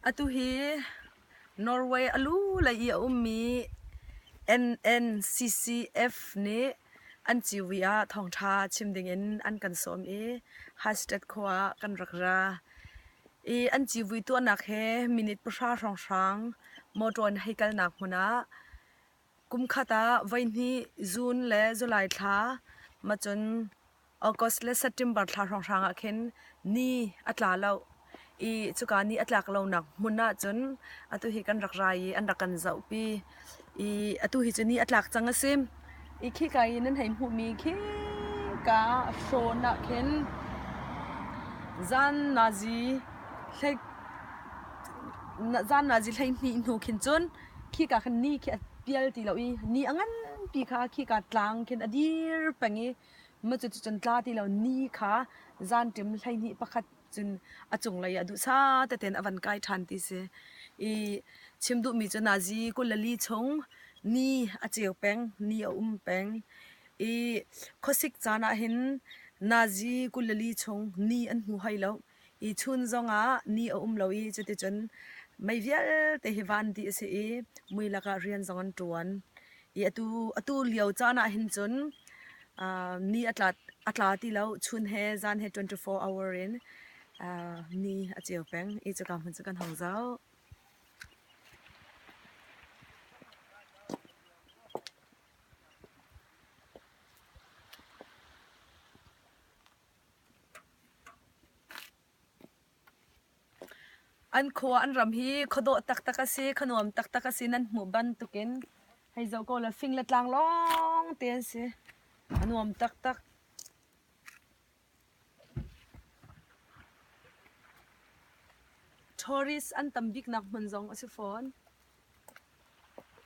Atu hi Norway a lu lei i a ummi NNCCF nih an civui ah thawngṭha chim dingin an kan sawm i Hashtag khua ah kan rak ra. I an civui tuahnak he minute pahra hrawnghrang motor in hei kalnak hmun ah Kumkhat ah voihnih June le July thla, macun August le September thla hrawnghrang ah khin ni a tla lo i cuka ni a tlak lonak hmun ahcun atu hi kan rak ra i an rak kan zohpi i atu hi cu ni a tlak cang a si. I khika i nan hei hmuhmi khika hrawn ah khin zan nazi hlei zan nazi 12 hnu khin cun Khika khan ni khi a pial ti lo i ni a nganpi kha khika tlang khin a dir peng i mah cuticun tla ti lo ni kha zanṭim 12 pakhat cun a cunglei ah duhsah tete in a van kai ṭhan ti si. I chim duhmi cu nazi 24 chung ni a ceu peng, ni a um peng. I khuasik caan ah hin nazi 24 chung ni an hmu hoi lo. I chun zongah ni a um lo i cuticun mei vialte hi van dih a si i mui lakah rian zong an ṭuan. I atu, atu lio caan ah hin cun uh, ni a tla, a tla ti lo. Chun he zan he 24 hour in uh, ni a ceu peng i cuka hmun cu kan hong zoh. An khua an ram hi khuadawh taktak a si, khuanuam taktak a si nan hmuh bantukin hei zoh ko law fing le tlang lawng te an si. A nuam taktak. Tourist an tam biknak hmun zong a si fawn.